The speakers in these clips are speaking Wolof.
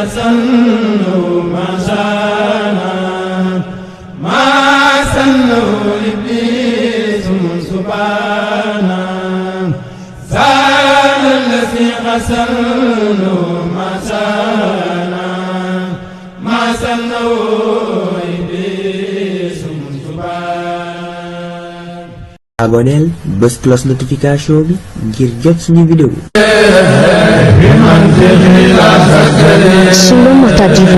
أسنه ما شانا ما سنه إبليس سبحانا زال الذي غسله ما شانا ما سنه إبليس سبحانا. abonneel bës cloche notification bi ngir jot suñu vidéo. Sunu Mata TV.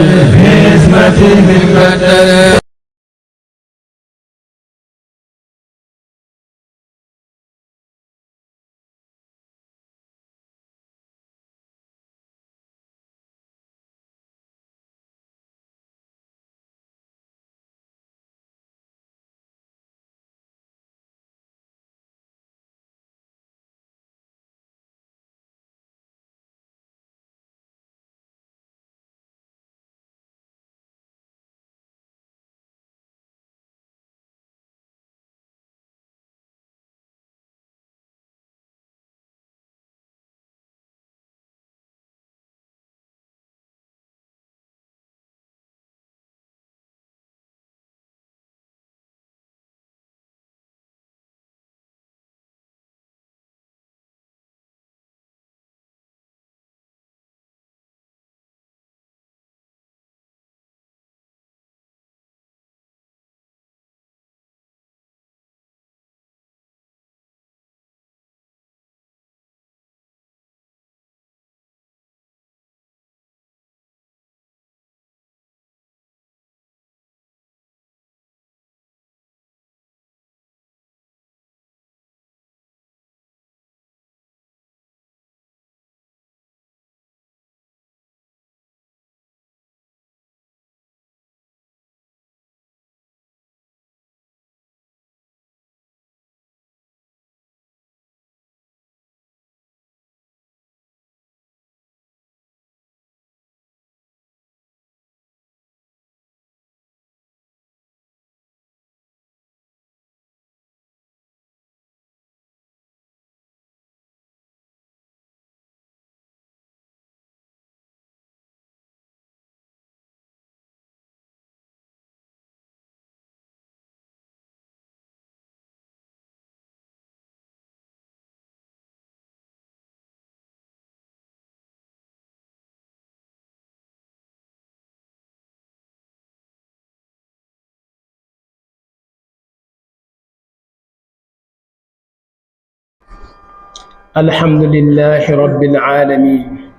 alhamdulillahi rabbil alamin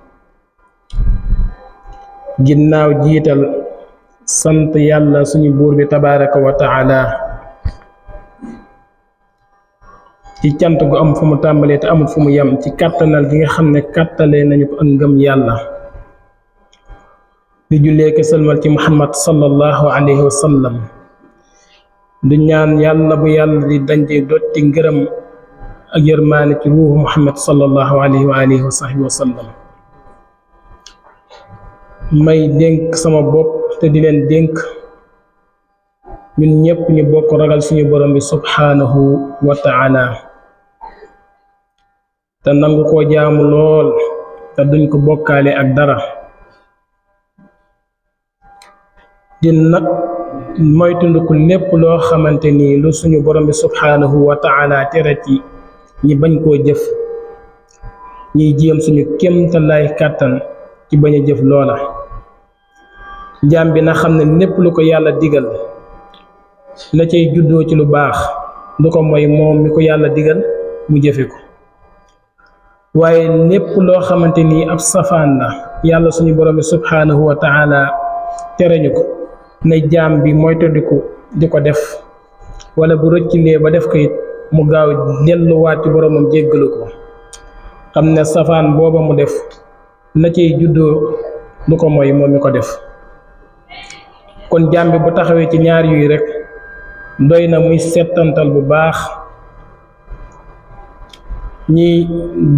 ginnaaw jiital sant yàlla suñu buur bi tabaraka wa taala ci cant gu am fu mu tàmbalee te amul fu mu yem ci kàttanal gi nga xam ne kàttalee nañu ko ak ngëm yàlla di jullee ke sëlmal ci muhammad sallallahu alayhi wa sallam du ñaan yàlla bu yàlla di dañte dotti ngërëm ak yërmaane ci ruuhu muhammad sallallahu alayhi wa alihi wa sahbihi wa sallam may dénk sama bopp te di leen dénk ñun ñépp ñu bokk ragal suñu borom bi subhanahu wa ta'ala te nangu koo jaamu lool te duñ ko bokkaale ak dara di nag moytundiku lépp loo xamante ni lu suñu borom bi subhanahu wa ta'ala tere ci ñi bañ koo jëf ñiy jéem suñu kéemtalaay kàttan ci bañ a jëf loola jaam bi na xam ne lépp lu ko yàlla digal la cay juddoo ci lu baax du ko mooy moom mi ko yàlla digal mu jëfe ko waaye lépp loo xamante ni ab safaan la yàlla suñu borom bi subhanahu wa ta'ala tere ñu ko na jaam bi moytandiku di ko def wala bu rëccilee ba def ko it mu gaaw delluwaat ci boromam jéggalu ko xam ne safaan booba mu def la cay juddoo du ko mooy moom mi ko def kon jaam bi bu taxawee ci ñaar yuy rek doy na muy settantal bu baax ñi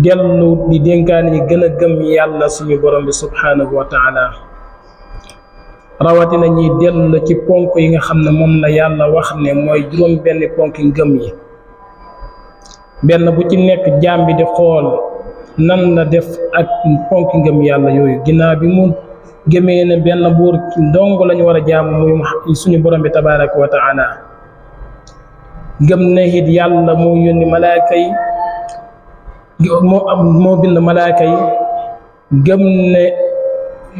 dellu di dénkaan yi gën a gëm yàlla suñu borom bi subhanahu wa ta'ala rawatina ñi dellu ci ponk yi nga xam ne moom la yàlla wax ne mooy juróom benn ponk ngëm yi benn bu ci nekk jaam bi di xool nan la def ak ponk ngëm yàlla yooyu ginnaaw bi mu gëmee ne benn buur dong lañu war a jaamu muy suñu borom bi tabaraka wa taala gëm ne it yàlla moo yónni malaaka yi moo bind malaaka yi gëm ne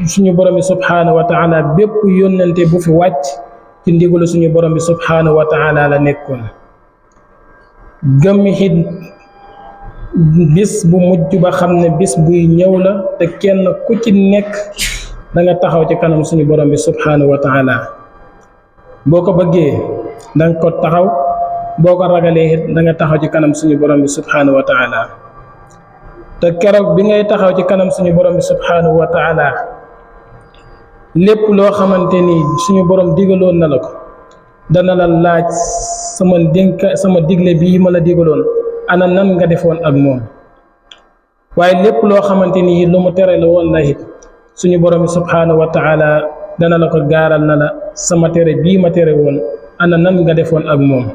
suñu borom bi subhanahu wa taala bépp yónnante bu fi wàcc ci ndigalu suñu borom bi subhanahu wa taala la nekkoon gëm it bis bu mujj ba xam ne bis buy ñëw la te kenn ku ci nekk da nga taxaw ci kanam suñu borom bi subhanahu wa taala boo ko bëggee da nga ko taxaw boo ko ragalee it da nga taxaw ci kanam suñu borom bi subhanahu wa taala te keroog bi ngay taxaw ci kanam suñu borom bi subhanahu wa taala lépp loo xamante ni suñu borom digaloon na la ko dana la laaj sama digle bii ma la digaloon ana nan nga defoon ak moom waaye lépp loo xamante ni lu mu tere la woon la it suñu borom bi subhanahu wa taala dana la ko gaaral na la sama tere bii ma tere woon ana nan nga defoon ak moom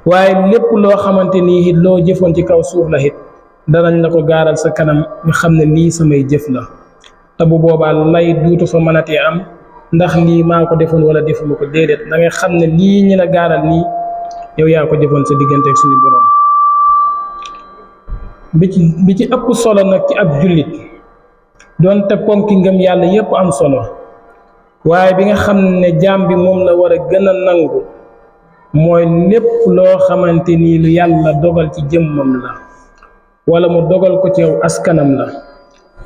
waaye lépp loo xamante ni it loo jëfoon ci kaw suuf la it danañ la ko gaaral sa kanam nga xam ne lii samay jëf la te bu boobaa lay duutu fa mënatee am ndax lii maa ko defoon wala defuma ko déedéet da ngay xam ne lii ñi la gaaral nii yow yaa ko jëfoon sa diggante ak suñu borom bi ci ëpp solo nag ci ab jullit doonte ponki ngëm yàlla yépp am solo waaye bi nga xam ne jaam bi moom la war a gën a nangu mooy lépp loo xamante ni lu yàlla dogal ci jëmmam la wala mu dogal ko ci yow askanam la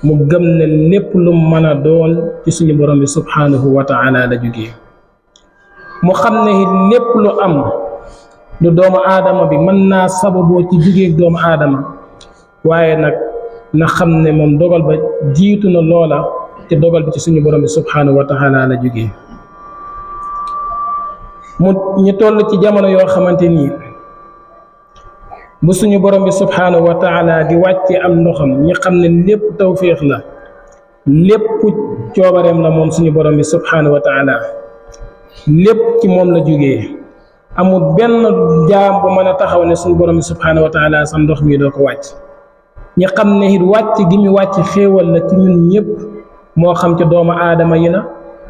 mu gëm ne lépp lu mën a doon ci suñu borom bi subhanahu wa taala la jógee mu xam ne lépp lu am lu doomu aadama bi mën naa sababoo ci jógee doomu aadama waaye nag na xam ne moom dogal ba jiitu na loola te dogal bi ci suñu borom bi subhanahu wa taala la jógee mu ñu toll ci jamono yoo xamante nii bu suñu borom bi subhanahu wa taala di wàcce am ndoxam ñi xam ne lépp tawfiix la lépp coobareem la moom suñu borom bi subhanahu wa taala lépp ci moom la jógee amul benn jaam bu mën a taxaw ne suñu borom bi subhanahu wa taala sa ndox mi doo ko wàcc ñi xam ne it wàcc gi mu wàcc xéewal la ci ñun ñëpp moo xam ci doomu aadama yi la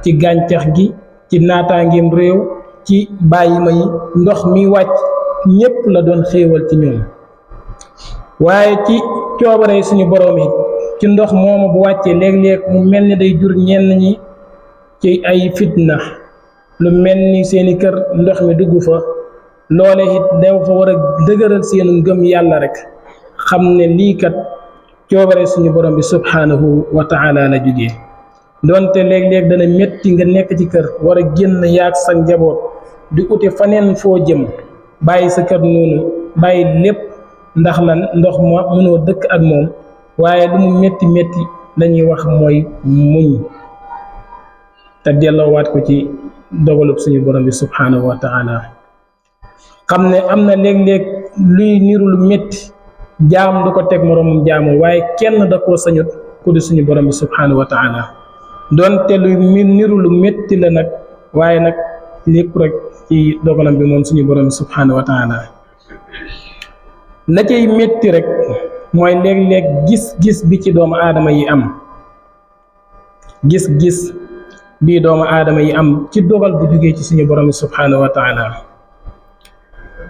ci gàncax gi ci naataangeem réew ci bàyyi ma yi ndox mi wàcc ñëpp la doon xéewal ci ñoom waaye ci coobare suñu borom it ci ndox moomu bu wàccee léeg-léeg mu mel ni day jur ñenn ñi ci ay fitna lu mel ni seeni kër ndox mi dugg fa loole it daw fa war a dëgëral seenu ngëm yàlla rek xam ne lii kat coobare suñu borom bi subhanahu wa taala la jógee donte léeg-léeg dana metti nga nekk ci kër war a génn yaag sa njaboot di uti faneen foo jëm bàyyi sa kër noonu bàyyi lépp ndax lan ndox ma mënoo dëkk ak moom waaye lu mu metti metti lañuy wax mooy muñ te delloowaat ko ci dogalub suñu borom bi subhanahu wa taala xam ne am na léeg-léeg luy niru lu metti jaam du ko teg moroomam jaamu waaye kenn da koo sañut ku di suñu borom bi subhanahu wa taala donte luy niru lu metti la nag waaye nag lépp rek ci dogalam bi moom suñu borom bi subhanahu wa taala la cay metti rek mooy léeg-léeg gis-gis bi ci doomu aadama yi am gis-gis bii doomu aadama yi am ci dogal bu jógee ci suñu borom bi subhanahu wa taala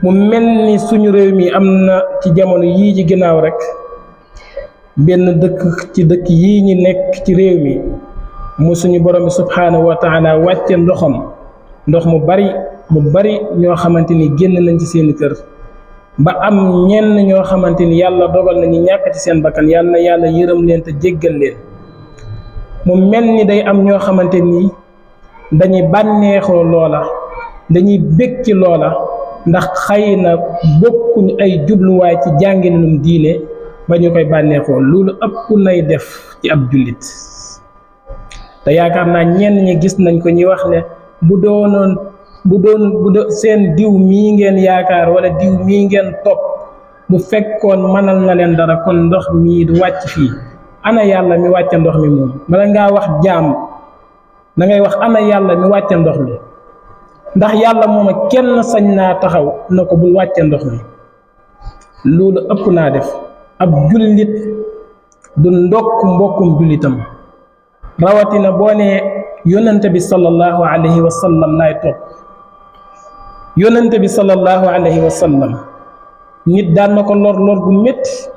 mu mel ni suñu réew mi am na ci jamono yii ci ginnaaw rek benn dëkk ci dëkk yii ñi nekk ci réew mi mu suñu borom bi subhanahu wa taala wàcce ndox mu bari ñoo xamante ni génn nañ ci seen kër ba am ñenn ñoo xamante ni yàlla dogal na ñu ñàkk ci seen bakkan yàlla na yàlla yërëm leen te jéggal leen mu mel ni day am ñoo xamante ni dañuy bànneexoo loola dañuy bég ci loola ndax xëy na bokkuñ ay jubluwaay ci jàngalinum diine ba ñu koy bànneexoo loolu ëpp nay def ci ab jullit te yaakaar naa ñenn ñi gis nañ ko ñi wax ne bu doon seen diw mii ngeen yaakaar wala diw mii ngeen topp bu fekkoon mënal na leen dara kon ndox mii du wàcc fii ana yàlla mi wàcce ndox mi moom bala ngaa wax jaam da ngay wax ana yàlla mi wàcce ndox mi ndax yàlla moom kenn sañ naa taxaw na ko bul wàcce ndox mi loolu ëpp naa def ab jullit du ndokk mbokkum jullitam rawatina boo nee yonente bi sallallahu alayhi wa sallam laay topp. yonente bi sallallahu alayhi wa sallam nit daan na ko lor gu métti,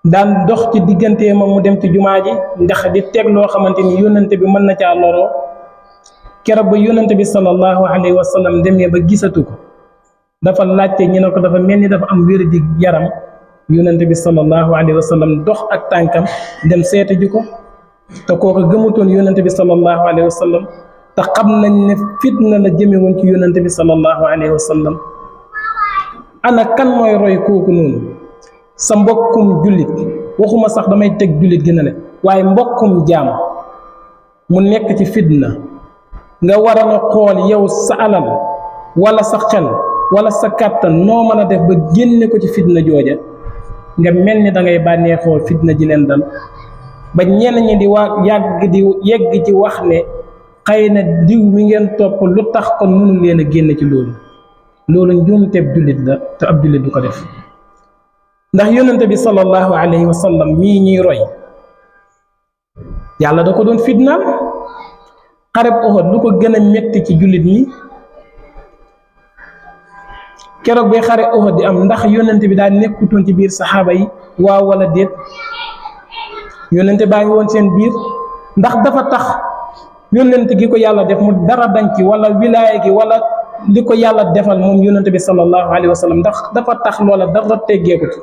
daan dox ci digganteem mu dem ci jumaa ji ndax di teg loo xamante ni yonente bi mën na caa loroo. keroog ba yonente bi sallallahu alayhi wa sallam demee ba gisatu ko, dafa laajte ñu ne ko dafa mel ni dafa am wér di yaram. yonente bi sallallahu alayhi wa sallam dox ak tànkam dem seeti ji ko, te kooku gëmutoon yonente bi sallallahu alayhi wa sallam, te xam nañ ne fitna la jëme woon ci yonente bi sallallahu alayhi wa sallam. ana kan mooy roy kooku noonu? sa mbokkum jullit, waxuma sax damay teg jullit gi na le, waaye mbokkum jaam mu nekk ci fitna, nga war a xool yow sa alal wala sa xel wala sa kàttan noo mën a def ba génne ko ci fitna jooja, nga mel ni da ngay bànneexoo fitna ji leen dal. ba ñenn ñi di yegg ci wax ne xëy na diw mi ngeen topp lu tax kon mënul leen a génn ci loolu njuumteeb jullit la, te ab jullit du ko def. ndax yonente bi sallallahu alayhi wa sallam mii ñuy roy, yàlla da ko doon fitnaal. xareb Uhud lu ko gën a metti ci jullit ñi. keroog bay xare Uhud di am, ndax yonente bi daal nekkutoon ci biir saxaaba yi waaw wala déet? yonente baa ngi woon seen biir. ndax dafa tax yonente gi ko yàlla def mu dara dañ ci, wala wilaaya gi wala li ko yàlla defal moom yonente bi sallallahu alayhi wa sallam, ndax dafa tax loola dara teggeeku ci?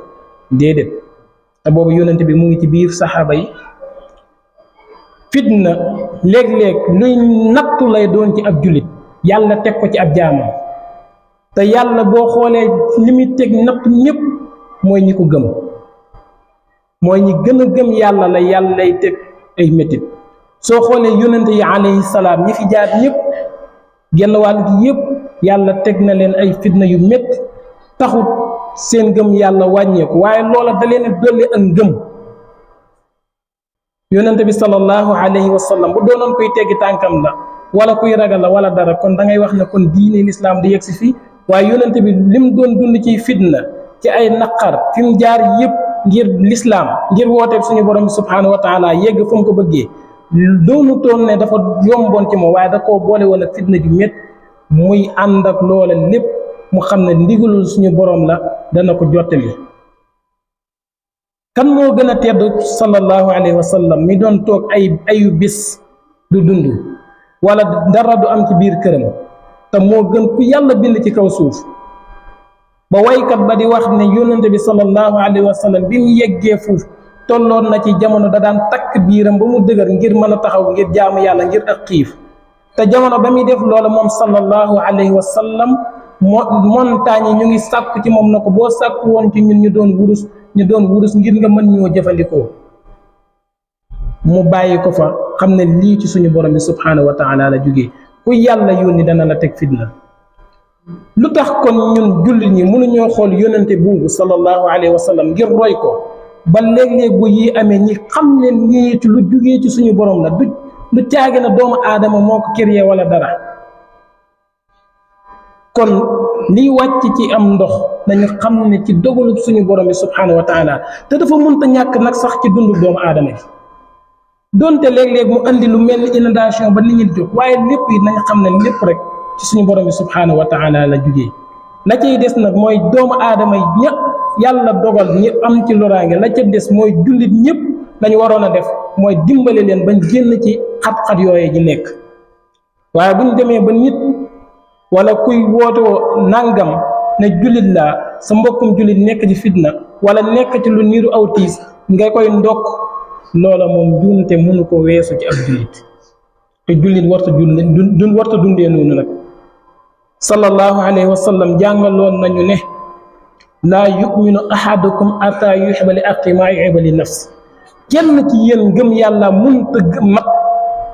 déedéet. te boobu yonente bi mu ngi ci biir saxaaba yi. fitna léeg-léeg luy nattu lay doon ci ab jullit, yàlla teg ko ci ab jaamam. te yàlla boo xoolee li muy teg nattu ñëpp mooy ñi ko gëm, mooy ñi gën a gëm yàlla la yàlla lay teg ay métit. soo xoolee yonente yi alayhi salaam ñi fi jaar ñëpp, genn wàll gi yëpp yàlla teg na leen ay fitna yu métti, taxut seen gëm yàlla wàññeeku, waaye loola da leen a dolli ak ngëm. yonente bi sallallahu alayhi wa sallam bu doonoon kuy teggi tànkam la wala kuy ragal la wala dara, kon da ngay wax ne kon diine lislaam di yegg si fii. waaye yonente bi lim doon dund ci fitna, ci ay naqar, fi mu jaar yëpp ngir lislaam, ngir wooteeb suñu borom bi subhaanahu wa taala yegg fu mu ko bëggee, doonu toon ne dafa yomboon ci moom, waaye da koo boole woon ak fitna ju métti. muy ànd ak loola lépp mu xam ne ndigalul suñu borom la, dana ko jottali. kan moo gën a tedd sallallahu alayhi wa sallam mi doon toog ayu bis du dund wala dara du am ci biir këram, te moo gën ku yàlla bind ci kaw suuf. ba waykat ba di wax ne yonente bi sallallahu alayhi wa sallam bi mu yeggee fuuf tolloon na ci jamono da daan takk biiram ba mu dëgër ngir mën a taxaw ngir jaamu yàlla, ngir ak xiif. te jamono ba muy def loola moom sallallahu alayhi wa sallam montagne yi ñu ngi sàkku ci moom na ko boo sàkku woon ci ñun ñu doon wurus ngir nga mën ñoo jëfandikoo. mu bàyyi ko fa, xam ne lii ci suñu borom bi subhaanahu wa taala la jógee. ku yàlla yónni dana la teg fitna. lu tax kon ñun jullit ñi mënuñoo xool yonente boobu sallallahu alayhi wa sallam ngir roy ko, ba léeg-léeg bu yi amee ñi xam ne lii ci lu jógee ci suñu borom la, du caagi na doomu aadama moo ko créé wala dara. kon liy wàcc ci am ndox nañu xam ne ci dogalub suñu borom bi subhaanahu wa taala, te dafa mënta ñàkk nag sax ci dundu doomu aadama yi. donte léeg-léeg mu andi lu mel ni inondation ba nit ñi di jóg, waaye lépp yi nañ xam ne lépp rek ci suñu borom bi subhaanahu wa taala la jugee. la cay des nag mooy doomu aadama yi ñëpp yàlla dogal ñi am ci loraange, la ca des mooy jullit ñëpp lañu waroon a def mooy dimbale leen bañ génn ci xat-xat yooye ji nekk. waaye buñ demee ba nit wala kuy wootoo nangam ne jullit laa, sa mbokkum jullit nekk ci fitna wala nekk ci lu niru aw tiis nga koy ndokk, loola moom juumte mënu ko weesu ci ab jullit. te jullit warta dundee noonu nag. sallallahu alayhi wa sallam jàngaloon nañu ne laa yuminu ahadukum ataa yuhibba li axi maa yuhibbu li nafsi. kenn ci yéen ngëm yàlla mënta mat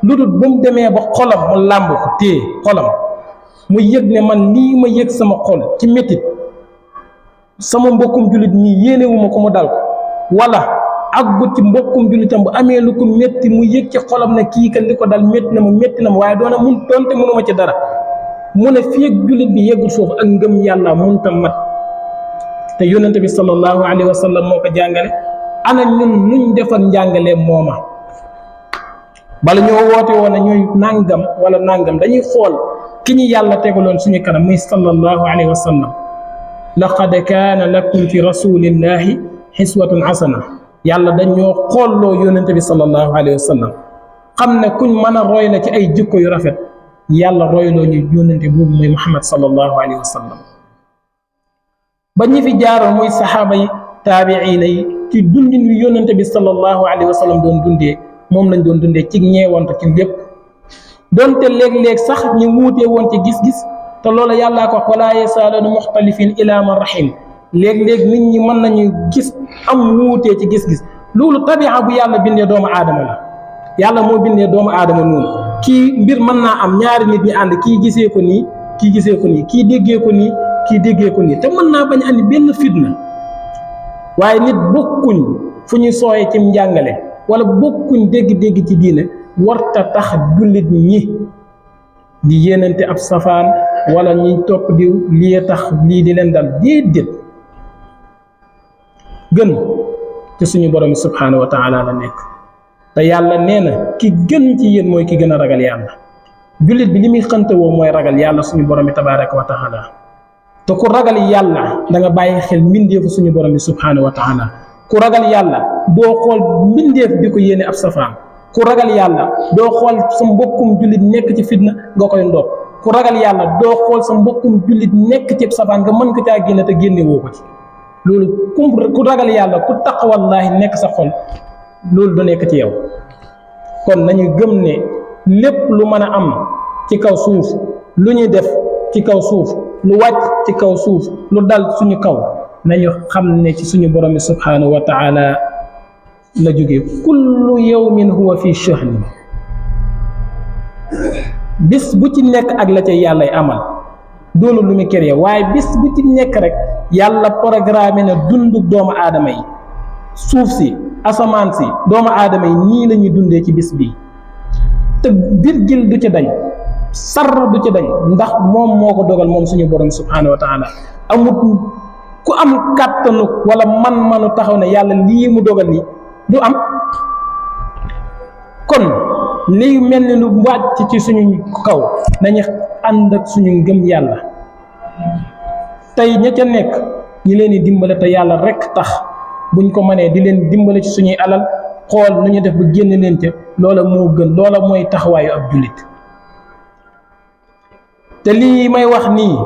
lu dul ba mu demee ba xolam mu làmb ko téye xolam, mu yëg ne man lii ma yëg sama xol ci métit sama mbokkum jullit mii yéenewuma ko mu dal ko, wala àggut ci mbokkum jullitam bu amee lu ko métti mu yëg ci xolam ne kii kan li ko dal métti na ma waaye doona mun doonte mënuma ci dara. mu ne fii ak jullit bi yeggul foofu ak ngëm yàlla mënta mat. te yonente bi sallallahu alayhi wa sallam moo ko jàngale. ana ñun nuñ def ak njàngaleem mooma. bala ñoo woote woon ne ñooy nàngam wala nàngam dañuy xool ki ñu yàlla tegaloon suñu kanam muy sallallahu alayhi wa sallam laqad kaana lakum fi rasulillahi xiswatun hasana yàlla dañoo xoolloo yónnente bi sallallahu alayhi wa sallam xam ne kuñ mën a roy la ci ay jikko yu rafet yàlla royloo ñu yónnente boobu muy Muhammad sallallahu alayhi wa sallam ba ñi fi jaaroon muy saxaaba yi taabiina yi ci dundin wi yónnente bi sallallahu alayhi wa sallam doon dundee moom lañ doon dundee ci ñeewante ci lépp donte léeg-léeg sax ñu wuutee woon ci gis-gis te loolu yàllaa ko wax wala yasaaluuna muxtalifin ila man rahim léeg-léeg nit ñi mën nañu gis am wuutee ci gis-gis loolu tabia bu yàlla bindee doomu aadama la yàlla moo bindee doomu aadama noonu kii mbir mën naa am ñaari nit ñi ànd kii gisee ko nii kii gisee ko nii kii déggee ko nii kii déggee ko nii te mën naa bañ andi benn fitna waaye nit bokkuñ fu ñu sooyee ci njàngale wala bokkuñ dégg-dégg ci diine warta tax jullit ñi di yéenante ab safaan wala ñi topp di lii tax lii di leen dal déedéet gën ci suñu borom subhanahu wa taala la nekk te yàlla nee na ki gën ci yéen mooy ki gën a ragal yàlla jullit bi li muy xëntewoo mooy ragal yàlla suñu borom bi tabaraka wa taala te ku ragal yàlla da nga bàyyi xel mbindeefu suñu borom bi subhanahu wa taala ku ragal yàlla doo xool mbindeef di ko yéene ab safaan ku ragal yàlla doo xool sa mbokkum jullit nekk ci fitna nga koy ndox ku ragal yàlla doo xool sa mbokkum jullit nekk ci safaan nga mën ko caa génne te génne woo ko ci loolu ku ragal yàlla ku taqwallaahi nekk sa xol loolu du nekk ci yow kon nañu gëm ne lépp lu mën a am ci kaw suuf lu ñuy def ci kaw suuf lu wàcc ci kaw suuf lu dal suñu kaw nañu xam ne ci suñu borom bi subhanahu wa taala la jóge kullu yawmin huwa fi shahni bis bu ci nekk ak la ca yàllay amal doonu lu mu kéré waaye bis bu ci nekk rek yàlla programme na dunduk doomu aadama yi suuf si asamaan si doomu aadama yi ñii la ñuy dundee ci bis bii te virgule du ci dañ sarr du ci dañ ndax moom moo ko dogal moom suñu borom subhanahu wa taala amut ku am kàttanu wala man-manu taxaw ne yàlla lii mu dogal nii du am kon lii mel ni lu wàcc ci suñu kaw nañu ànd ak suñu ngëm yàlla tey ña ca nekk ñi leen di dimbale te yàlla rekk tax buñ ko mënee di leen dimbale ci suñuy alal xool nu ñu def ba génn leen ca loola moo gën loola mooy taxawaayu ab jullit te lii may wax nii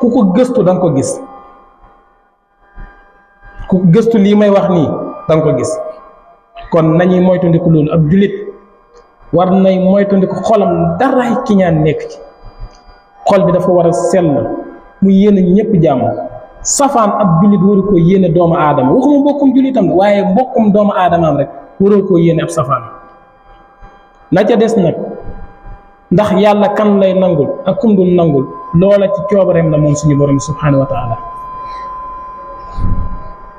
ku ko gëstu danga ko gis ku gëstu lii may wax nii danga ko gis kon nañuy moytandiku loolu ab jullit war nay moytandiku xolam daraay kiñaan nekk ci xol bi dafa war a sell mu yéene ñëpp jàmm safaan ab jullit waru ko yéene doomu aadama waxuma mbokkum jullitam waaye mbokkum doomu aadamaam rek waroo koo yéene ab safaan la ca des nag ndax yàlla kan lay nangul ak kum dul nangul loola ci coobareem la moom suñu borom subhanahu wa taala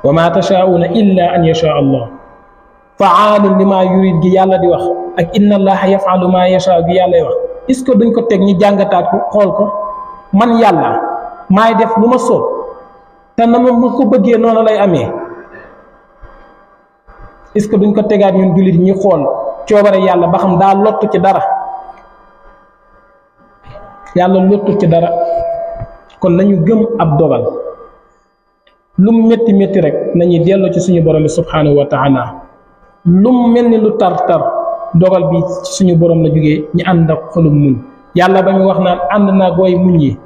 wa ma tashaa'una illa an yasha allah fa'aalun lima yurid gi yàlla di wax ak inna allaha yaf'alu ma yasha gi yàlla wax est-ce que duñ ko teg ñi jàngataat ko xool ko man yàlla maay def lu ma soob te na ma ko bëggee noonu lay amee est-ce que duñ ko tegaat ñun jullit ñi xool coobare yàlla ba xam daa lottu ci dara yàlla lottu ci dara kon nañu gëm ab dogal lu métti métti rek nañuy dellu ci suñu borom bi subhanahu wa taala lu mel ni lu tar-tar dogal bi ci suñu borom la jógee ñu ànd ak xolum muñ yàlla ba mu wax naan ànd naa gooy muñ yi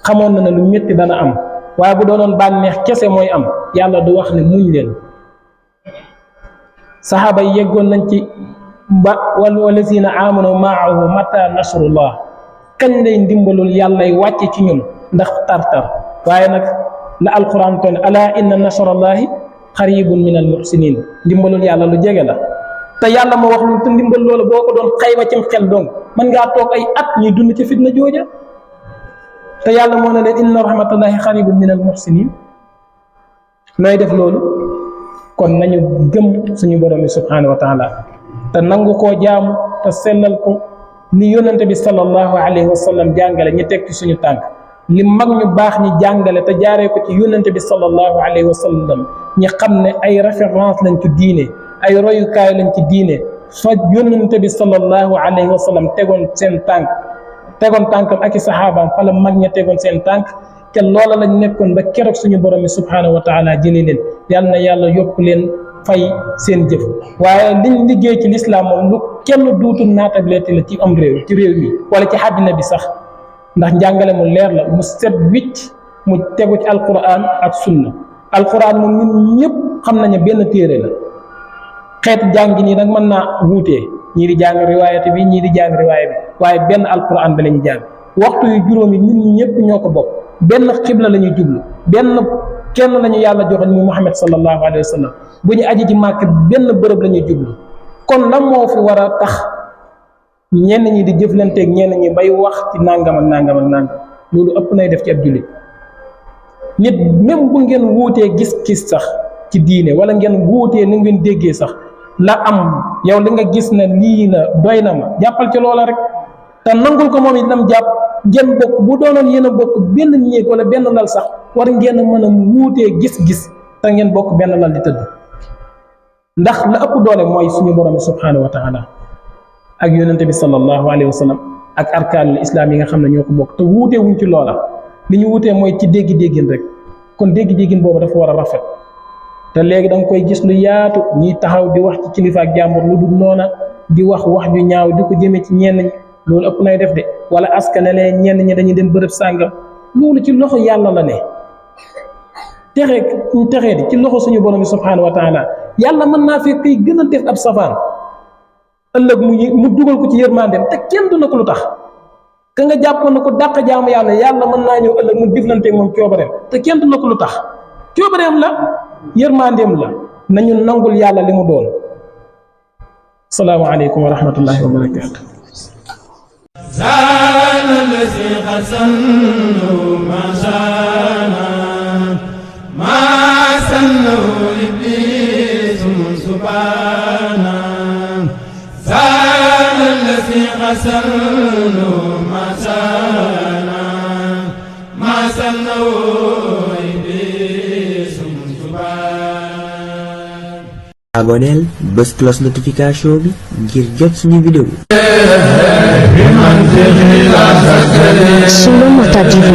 xamoon na ne lu métti dana am waaye bu doonoon bànneex kese mooy am yàlla du wax ne muñ leen saxaaba yi yeggoon nañ ci ba wallazina amanu maahu mata nasrullah kañ lay ndimbalul yàllay wàcce ci ñun ndax tar-tar waaye nag la alquran toon ala inna nasrallahi xaribun min al muhsinin ndimbalul yàlla lu jege la te yàlla moo wax lu te ndimbal loola boo ko doon xayma cim xel donc mën ngaa toog ay at ñuy dund ci fitna jooja te yàlla moo ne leen inna rahmatallahi xaribun min al muhsinin nooy def loolu kon nañu gëm suñu borom bi subhanahu wa taala te nangu koo jaamu te sellal ko ni yonente bi sallallahu alayhi wa sallam jàngale ñi teg ci suñu tànk li mag ñu baax ñi jàngale te jaaree ko ci yonente bi sallallahu alayhi wa sallam ñi xam ne ay référence lañ ci diine ay royukaay lañ ci diine fa yónnante bi sallallahu alayhi wa sallam tegoon tànkam ak i saxaabaam fa la mag ña tegoon seen tànk te loola lañ nekkoon ba keroog suñu borom bi subhaanahu wa taala jëlee leen yal na yàlla yokk leen fay seen jëf. waaye liñ liggéey ci lislaam moom lu kenn duutul naatabilité la ci am réew ci réew mi wala ci àddina bi sax, ndax njàngale mu leer la mu set wicc mu tegu ci alquran ak sunna. alquran moom ñun ñëpp xam nañu benn téere la, xeeti jàngi nii nag mën naa wuutee, ñii di jàng riwaayati bi ñii di jàng riwaaya bi, waaye benn alquran bi la ñu jàng. waxtu yu juróomi ñun ñëpp ñoo ko bokk, benn xibla la ñuy jublu, kenn la ñu yàlla joxoon mu Muhammad sallallahu alayhi wa sallam. bu ñu aji ji màkk benn bërëb la ñuy jublu. kon lan moo fi war a tax ñenn ñi di jëflanteeg ñenn ñi bay wax ci nangam ak nangam ak nangam? loolu ëpp nay def ci ab jullit. nit même bu ngeen wuutee gis-gis sax ci diine wala ngeen wuutee ni ngeen déggee sax, la am yow li nga gis ne lii la doy na ma jàppal ci loola rek te nangul ko moom itam jàpp. ngeen bokk bu doonoon yéen a bokk benn néeg wala benn lal sax war ngeen a mën a wuutee gis-gis te ngeen bokk benn lal di tëdd, ndax la ëpp doole mooy suñu borom bi subhaanahu wa taala ak yonente bi sallallahu alayhi wa sallam ak arkaanul islam yi nga xam ne ñoo ko bokk te wuutee wuñ ci loola. li ñu wutee mooy ci dégg-déggin rek, kon dégg-déggin boobu dafa war a rafet. te léegi da nga koy gis lu yaatu ñiy taxaw di wax ci kilifa ak jàmbur lu dul noona, di wax ju ñaaw di ko jëmee ci ñenn ñi. loolu ëpp nay def de, wala askanale ñenn ñi dañuy dem bërëb sàngam. loolu ci loxo yàlla la ne, texee di ci loxo suñu borom bi subhaanahu wa taala. yàlla mën naa fekk kay gën a def ab safaan ëllëg mu dugal ko ci yërmandeem te kenn du na ko lu tax. ka nga jàppoon na ko dàq jaamu yàlla mën naa ñëw ëllëg mu jëflanteeg moom coobareem te kenn du na ko lu tax. coobareem la, yërmandeem la. nañu nangul yàlla li mu doon. salaamaaleykum wa rahmatullahi wa barakaatu. زال الذي خسنه ما شانا ما سنه إبليس سبحانا زال الذي خسنه ما شانا ما سنه إبليس سبحانا. aboneel bës cloche notification bi ngir jot suñu vidéo. Solo Mota TV.